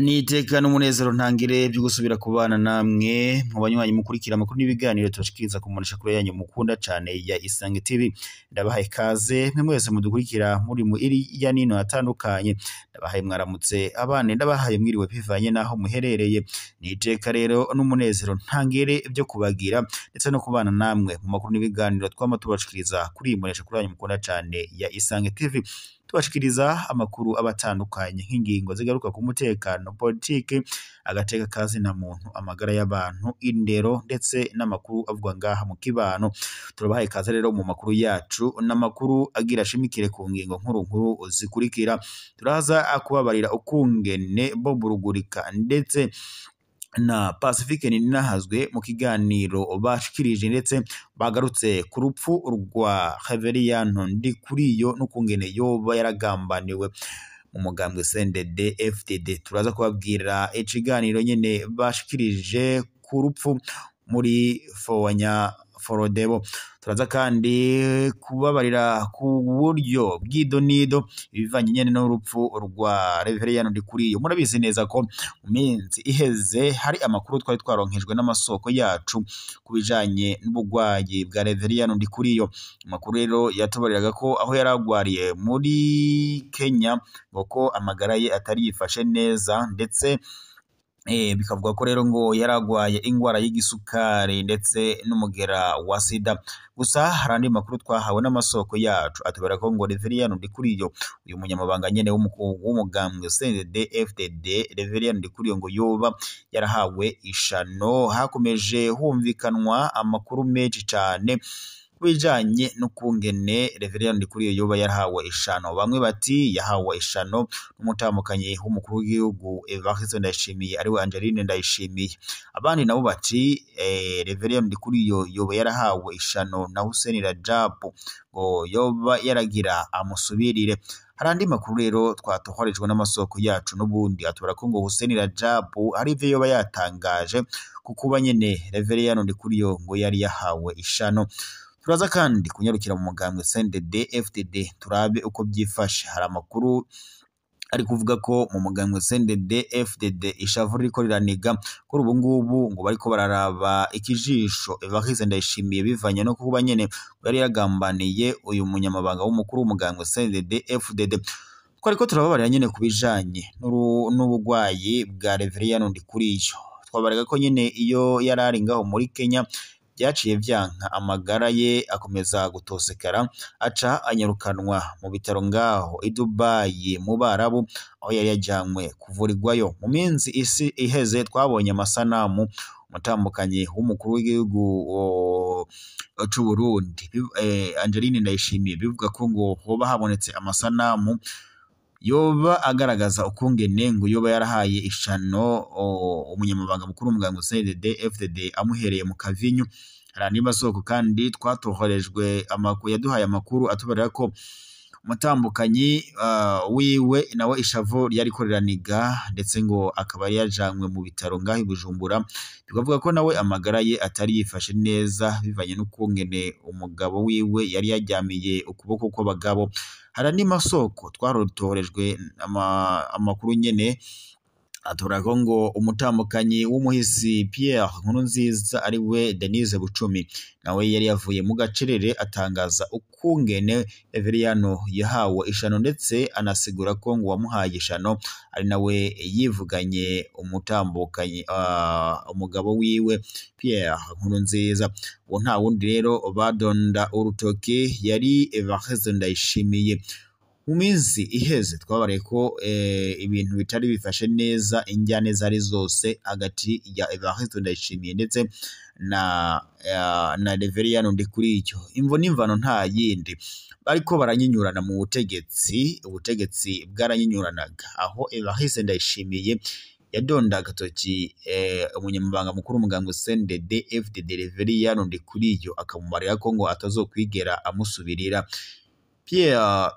Ni iteka n'umunezero ntangire byo gusubira kubana namwe mu banywanyi mukurikira amakuru n'ibiganiro tubashikiriza ku mboneshakure yanyu mukunda cane ya Isange TV. Ndabahaye ikaze mwe mwese mudukurikira muri mu iriya nino atandukanye. Ndabahaye mwaramutse abane, ndabahaye mwiriwe bivanye naho muherereye. Ni iteka rero n'umunezero ntangire byo kubagira ndetse no kubana namwe mu makuru n'ibiganiro twama tubashikiriza kuri iyi mboneshakure yanyu mukunda cane ya Isange TV. Tubashikiriza amakuru abatandukanye nk'ingingo zigaruka ku mutekano, politike, agateka kazina muntu, amagara y'abantu, indero ndetse n'amakuru avugwa ngaha mu kibano. Turabahaye ikaze rero mu makuru yacu n'amakuru agira ashimikire ku ngingo nkuru nkuru zikurikira. Turaza kubabarira ukungene Bob Rugurika ndetse na Pacifique Ninahazwe mu kiganiro bashikirije ndetse bagarutse ku rupfu rwa Reveriyano Ndikuriyo n'ukungene yoba yaragambaniwe mu mugambwe CNDD FDD. Turaza kubabwira ikiganiro nyene bashikirije ku rupfu muri Fowanya Forodebo. Turaza kandi kubabarira ku buryo bw'idonido ibivanye nyene n'urupfu rwa Reveriyano Ndikuriyo. Murabizi neza ko mu minsi iheze hari amakuru twari twaronkejwe n'amasoko yacu ku bijanye n'ubugwayi bwa Reveriyano Ndikuriyo. Amakuru rero yatubariraga ko aho yaragwariye muri Kenya ngo ko amagara ye atari yifashe neza, ndetse bikavuga ko rero ngo yaragwaye ingwara y'igisukari ndetse n'umugera wa sida. Gusa hari andi makuru twahawe n'amasoko yacu atubwira ko ngo Reveriyano Ndikuriyo, uyu munyamabanga nyene w'umugambwe CNDD FDD, Reveriyano Ndikuriyo ngo yoba yarahawe ishano. Hakomeje humvikanwa amakuru menshi cane bijanye n'ukungene Reveriyano Ndikuriyo yoba yarahawe ishano. Bamwe bati yahawe ishano n'umutamukanyi w'umukuru w'igihugu Evariste Ndayishimiye ariwe Angeline Ndayishimiye. Abandi nabo bati Reveriyano Ndikuriyo yoba yarahawe ishano na Hussein Rajab ngo yoba yaragira amusubirire. Hari andi makuru rero twatohorejwe n'amasoko yacu n'ubundi atubara ko ngo Hussein Rajab hari ivyo yoba yatangaje ku kuba nyene Reveriyano Ndikuriyo ngo yari yahawe ishano. Turaza kandi kunyarukira mu mugambwe CNDD FDD turabe uko byifashe. Hari amakuru ari kuvuga ko mu mugambwe CNDD FDD ishavu ririko riraniga kuri ubu ngubu, ngo bariko bararaba ikijisho Evariste Ndayishimiye bivanye no kuba nyene ngo yari yagambaniye uyu munyamabanga w'umukuru w'umugambwe CNDD FDD. Twariko turababarira nyene ku bijanye n'ubugwayi bwa Reveriyano Ndikuriyo. Twabarega ko nyene iyo yarari ngaho muri Kenya byaciye vyanka amagara ye akomeza gutosekara, aca anyarukanwa mu bitaro ngaho i Dubai mu Barabu aho yari yajanywe kuvurirwayo. Mu minsi isi iheze twabonye amasanamu umutambukanyi w'umukuru w'igihugu c'u Burundi Angeline Ndayishimiye, bivuga ko ngo hoba habonetse amasanamu yoba agaragaza ukungene ngo yoba yarahaye ishano umunyamabanga mukuru w'umugambwe CNDD FDD amuhereye mu kavinyu. Hari andi masoko kandi twatohorejwe amakuru yaduhaye amakuru atubarira ko umutambukanyi wiwe nawe ishavu ryariko riraniga, ndetse ngo akaba yari yajanywe mu bitaro ngaho i Bujumbura. Bikavuga ko nawe amagara ye atari yifashe neza bivanye n'ukungene umugabo wiwe yari yaryamiye ukuboko kw'abagabo. Hari andi masoko twarotorejwe amakuru nyene atura ko ngo umutambukanyi w'umuhisi Pierre Nkurunziza ari we Denise Bucumi nawe yari yavuye mu gacerere atangaza ukungene Reveriyano yahawe ishano, ndetse anasigura ko ngo wamuhaye ishano ari nawe yivuganye umutambukanyi umugabo wiwe Pierre Nkurunziza. Uwo nta wundi rero badonda urutoki yari Evariste Ndayishimiye. Mu minsi iheze twabariye ko ibintu bitari bifashe neza, injyane zari zose hagati ya Evariste Ndayishimiye ndetse na Reveriyano Ndikuriyo. Imvo n'imvano nta yindi, bariko baranyinyurana mu butegetsi, ubutegetsi bwaranyinyuranaga aho Evariste Ndayishimiye yadonda agatoki umunyamabanga mukuru w'umugambwe CNDD FDD Reveriyano Ndikuriyo, akamubarira ko ngo atazokwigera amusubirira. Pierre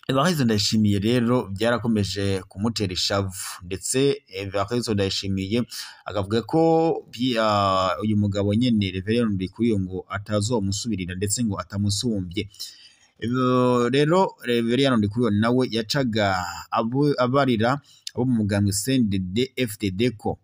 Evariste Ndayishimiye rero byarakomeje kumutera ishavu, ndetse Evariste Ndayishimiye akavuga ko uyu mugabo nyene Reverien Ndikuriyo ngo atazomusubirira ndetse ngo atamusumbye. Rero Reverien Ndikuriyo nawe yacaga abarira abo mu mugambwe CNDD FDD ko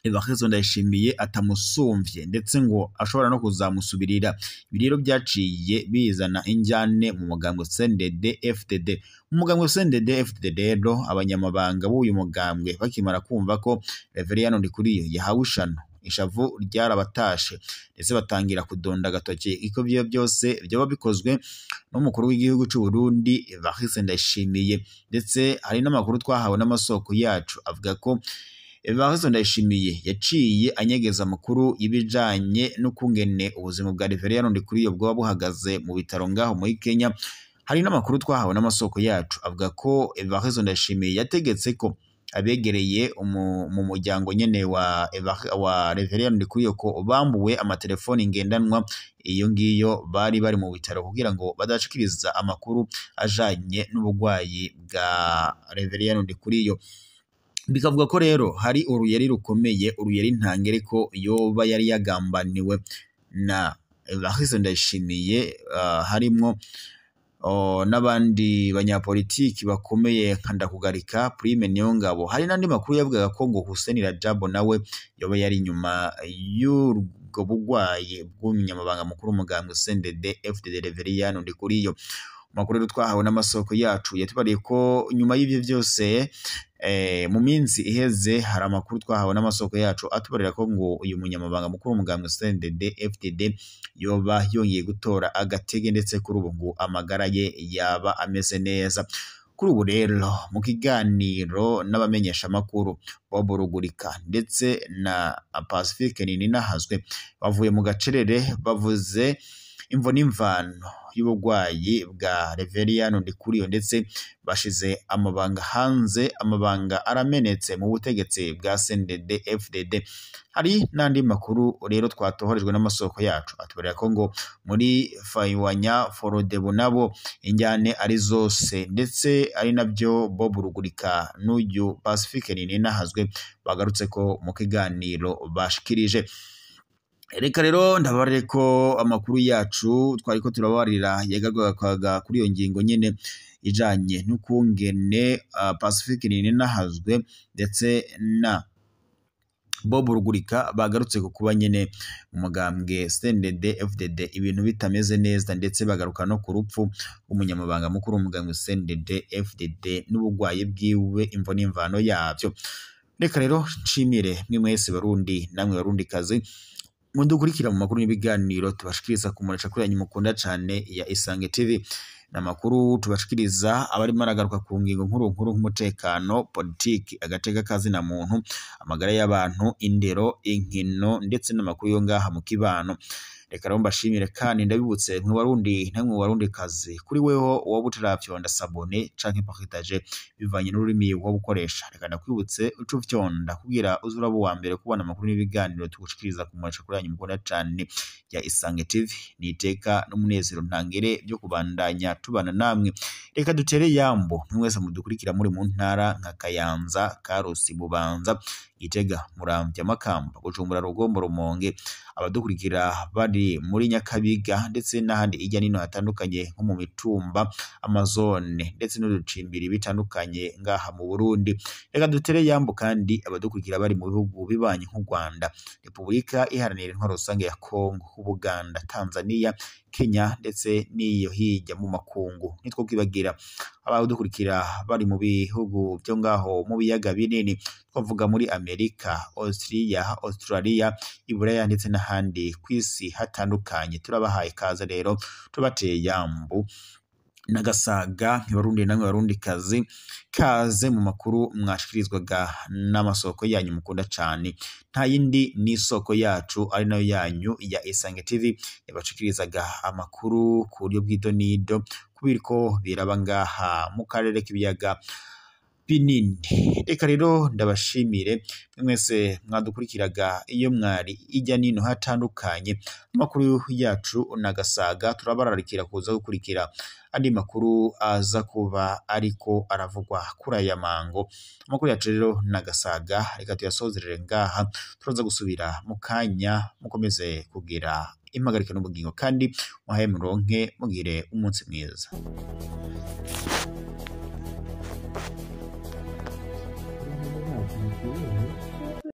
Evariste Ndayishimiye atamusumvye ndetse ngo ashobora no kuzamusubirira. Ibi rero byaciye bizana injyane mu mugambwe CNDD FDD. Mu mugambwe CNDD FDD rero abanyamabanga b'uyu mugambwe bakimara kumva ko Reverien Ndikuriyo yahawe ishano, ishavu ryarabatashe ndetse batangira kudonda agatoki iko byo byose byoba bikozwe n'umukuru w'igihugu c'u Burundi Evariste Ndayishimiye. Ndetse hari n'amakuru twahawe n'amasoko yacu avuga ko Evariste Ndayishimiye yaciye anyegeza amakuru y'ibijanye n'ukungene ubuzima bwa Reverien Ndikuriyo bwoba buhagaze mu bitaro ngaho muri Kenya. Hari n'amakuru twahawe n'amasoko yacu avuga ko Evariste Ndayishimiye yategetse ko abegereye mu muryango nyene wa Reverien Ndikuriyo ko bambuwe amatelefoni ngendanwa iyo ngiyo bari bari mu bitaro kugira ngo badashikiriza amakuru ajanye n'ubugwayi bwa Reverien Ndikuriyo. Bikavuga ko rero hari uruyeri rukomeye, uruyeri ntangere ko yoba yari yagambaniwe na Evariste Ndayishimiye, harimwo n'abandi banyapolitiki bakomeye nka Ndakugarika Prime Niyongabo. Hari n'andi makuru yavugaga ko ngo Hussein Rajab nawe yoba yari inyuma y'ubwo bugwayi bw'umunyamabanga mukuru w'umugambwe CNDD FDD Reverien Ndikuriyo. Amakuru rero twahawe n'amasoko yacu yatubariye ko nyuma y'ivyo byose mu minsi iheze hari amakuru twahawe n'amasoko yacu atubarira ko ngo uyu munyamabanga mukuru w'umugambwe CNDD FDD yoba yongeye gutora agatege, ndetse kuri ubu ngo amagara ye yaba ameze neza. Kuri ubu rero mu kiganiro n'abamenyeshamakuru Bob Rugurika ndetse na Pacifique Nininahazwe bavuye mu gacerere bavuze imvo n'imvano y'ubugwayi bwa Reverien Ndikuriyo, ndetse bashize amabanga hanze, amabanga aramenetse mu butegetsi bwa CNDD FDD. Hari n'andi makuru rero twatohorejwe n'amasoko yacu atubarira ko ngo muri Fayiwanya Forodebu nabo injyane ari zose, ndetse ari nabyo Bob Rugurika n'uyu Pacifique Nininahazwe bagarutse ko mu kiganiro bashikirije. Reka rero ndabarire ko amakuru yacu twariko turabarira yagarukaga kuri iyo ngingo nyene ijanye n'ukungene Pacifique Nininahazwe ndetse na Bob Rugurika bagarutse ku kuba nyene mu mugambwe CNDD FDD ibintu bitameze neza, ndetse bagaruka no ku rupfu rw'umunyamabanga mukuru w'umugambwe CNDD FDD n'ubugwayi bwiwe, imvo n'imvano yavyo. Reka rero nshimire mwe mwese Barundi namwe Barundikazi mudukurikira mu makuru n'ibiganiro tubashikiriza ku muresha kuri yanyu mukunda cane ya Isange TV. N'amakuru tubashikiriza abarimo aragaruka ku ngingo nkuru nkuru nk'umutekano, politiki, agateka kazina muntu, amagara y'abantu, indero, inkino ndetse n'amakuru yo ngaha mu kibano. Reka rero mbashimire kandi ndabibutse mwe Barundi namwe Barundikazi, kuri weho woba utaravyonda sabone canke partage bivanye n'ururimi woba ukoresha. Reka ndakwibutse uce ufyonda kugira uze uraba uwa mbere kubona amakuru n'ibiganiro tugushikiriza ku muresha kuri yanyu mukunda cane ya Isange TV. Ni iteka n'umunezero ntangere byo kubandanya tubana namwe. Reka dutere yambo mwe mwese mudukurikira muri mu ntara nka Kayanza, Karusi, Bubanza, Gitega, Muramvya, Makamba, Bujumbura, Rugombo, Rumonge, abadukurikira bari muri Nyakabiga ndetse n'ahandi hirya nino hatandukanye nko mu mitumba, amazone ndetse n'uducimbiri bitandukanye ngaha mu Burundi. Reka dutere yambo kandi abadukurikira bari mu bihugu bibanyi nk'u Rwanda, Repubulika Iharanira Intwaro Rusange ya Kongo, Ubuganda, Tanzania, Kenya ndetse n'iyo hirya mu makungu. Nitwo kwibagira abadukurikira bari mu bihugu byo ngaho mu biyaga binini, twavuga muri Amerika, Austria, Australia, Iburaya ndetse n'ahandi kw'isi hatandukanye. Turabahaye ikaze rero, tubateye yambu n'agasaga ntibarundi namwe Barundikazi, kaze mu makuru mwashikirizwaga n'amasoko yanyu mukunda cane. Nta yindi ni isoko yacu ari nayo yanyu ya Isange TV yabashikirizaga amakuru ku buryo bw'idonido kubiriko biraba ngaha mu karere k'ibiyaga binini. Reka rero ndabashimire mwese mwadukurikiraga iyo mwari ijya nino hatandukanye. Amakuru yacu nagasaga, turabararikira kuza gukurikira andi makuru aza kuba ariko aravugwa kuri aya mango. Amakuru yacu rero nagasaga, reka tuyasozerere ngaha, turaza gusubira mu kanya. Mukomeze kugira impagarika n'ubugingo kandi muhaye muronke, mugire umunsi mwiza.